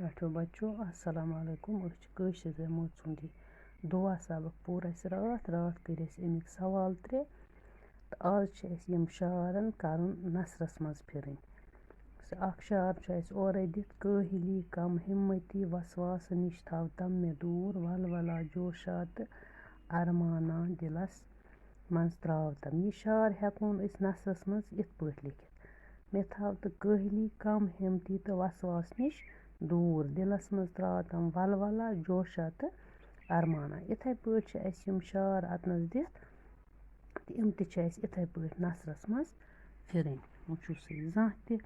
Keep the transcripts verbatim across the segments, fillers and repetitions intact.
ٹاٹھیو بچو، السلام علیکم۔ أسۍ چھِ کٲشِر زٮ۪مو ژوٗنٛٹھۍ دُعا سبق پوٚر اَسہِ راتھ۔ راتھ کٔرۍ اَسہِ اَمِکۍ سوال ترٛےٚ۔ تہٕ آز چھِ اَسہِ یِم شعرَن کَرُن نثرَس منٛز پھِرٕنۍ۔ سُہ اَکھ شعر چھُ اَسہِ اورَے دِتھ: کٲہِلی کم ہمتی وسواس نِش تھاو تم مےٚ دوٗر، ولولا جوشا تہٕ ارمانا دِلَس منٛز ترٛاو تم۔ یہِ شعر ہٮ۪کون أسۍ نثرَس منٛز یِتھ پٲٹھۍ لیکھِتھ: مےٚ تھاو تہٕ کٲہلی کم ہمتی تہٕ وسواس نِش دوٗر، دِلَس منٛز ترٛاو تم ولولا جوشا تہٕ ارمانا۔ یِتھَے پٲٹھۍ چھِ اَسہِ یِم شعر اَتنَس دِتھ تہٕ یِم تہِ چھِ اَسہِ یِتھَے پٲٹھۍ نثرَس منٛز پھِرٕنۍ۔ وٕچھِو سا، زانٛہہ تہِ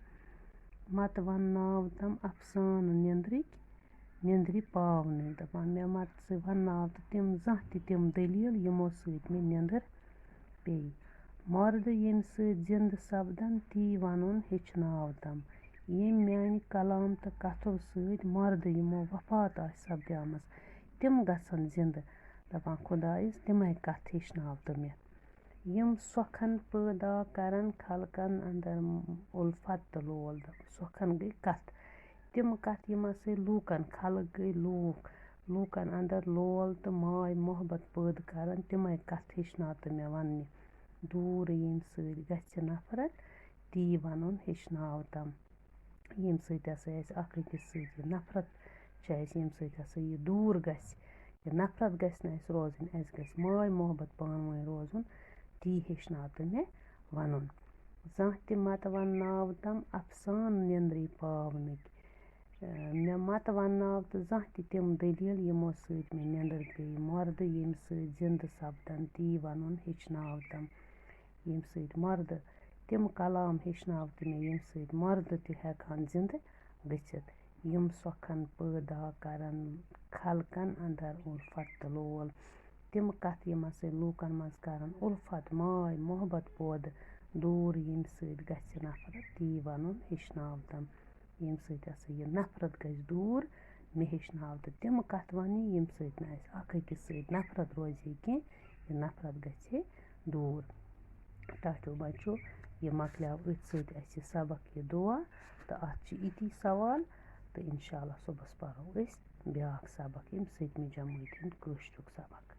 مت وَنناو تم افسانہٕ نیٚنٛدرٕکۍ، نیٚنٛدرِ پاونٕے۔ دَپان، مےٚ مت ژٕ وَنناو تہٕ تِم زانٛہہ تہِ تِم دٔلیٖل، یِمو سۭتۍ مےٚ نیٚنٛدٕر پیٚیہِ۔ مردٕ ییٚمہِ سۭتۍ زِندٕ سپدن، تی وَنُن ہیٚچھناو تم۔ ییٚمۍ میانہِ کلام تہٕ کتھو سۭتۍ مردٕ یِمو وفات آسہِ سپدیمٕژ، تِم گژھن زِندٕ۔ دَپان خۄدایس، تِمے کتھ ہیٚچھناو تہٕ مےٚ۔ یِم سۄکھن پٲدا کرن خلقن اندر الفت تہٕ لول۔ دَپان سۄکھن گٔے کتھ، تِم کتھ یِمن سۭتۍ لوٗکن، خلق گٔے لوٗکھ، لوٗکن اندر لول تہٕ ماے محبت پٲدٕ کرن، تِمے کتھ ہیٚچھناو تہٕ مےٚ وننہِ۔ دوٗر ییٚمہِ سۭتۍ گژھِ نفرت، تی ونُن ہیٚچھناو تم۔ ییٚمہِ سۭتۍ ہسا اَسہِ اکھ أکِس سۭتۍ یہِ نفرت چھِ اَسہِ، ییٚمہِ سۭتۍ ہسا یہِ دوٗر گژھِ، یہِ نفرت گژھِ نہٕ اَسہِ روزٕنۍ، اَسہِ گژھِ ماے محبت پانہٕ ؤنۍ روزُن، تی ہیٚچھناو تہٕ مےٚ وَنُن۔ زانٛہہ تہِ مت وَنناو تم افسانہٕ نیٚنٛدرِ پاونٕکۍ۔ مےٚ مت وَنناو تہٕ زانٛہہ تہِ تِم دٔلیٖل، یِمو سۭتۍ مےٚ نیٚنٛدٕر پیٚیہِ۔ مردٕ ییٚمہِ سۭتۍ زِندٕ سپدن، تی وَنُن ہیٚچھناو تم۔ ییٚمہِ سۭتۍ مردٕ تِم کلام ہیٚچھناو تہٕ مےٚ، ییٚمہِ سۭتۍ مردٕ تہِ ہٮ۪کہٕ ہن زِندٕ گٔژھِتھ۔ یِم سۄکھن پٲدا کرن خلقن اندر الفت تہٕ لول۔ تِم کتھ یِمن سۭتۍ لوٗکن منٛز کرن الفت، ماے محبت پٲدٕ، دوٗر ییٚمہِ سۭتۍ گژھِ نفرت، تی ونُن ہیٚچھناو تم۔ ییٚمہِ سۭتۍ ہسا یہِ نفرت گژھِ دوٗر، مےٚ ہیٚچھناو تہٕ تِم کتھ وننہِ، ییٚمہِ سۭتۍ نہٕ اَسہِ اکھ أکِس سۭتۍ نفرت روزِ ہے کینٛہہ، یہِ نفرت گژھِ ہے دوٗر۔ ٹاٹھیو بچو، یہِ مۄکلیو أتھۍ سۭتۍ اَسہِ یہِ سبق، یہِ دُعا، تہٕ اَتھ چھِ یِتی سوال، تہٕ انشاءاللہ صُبحس پرو أسۍ بیٛاکھ سبق، ییٚمہِ سۭتۍ مےٚ جمٲعتہِ ہُنٛد کٲشریُک سبق۔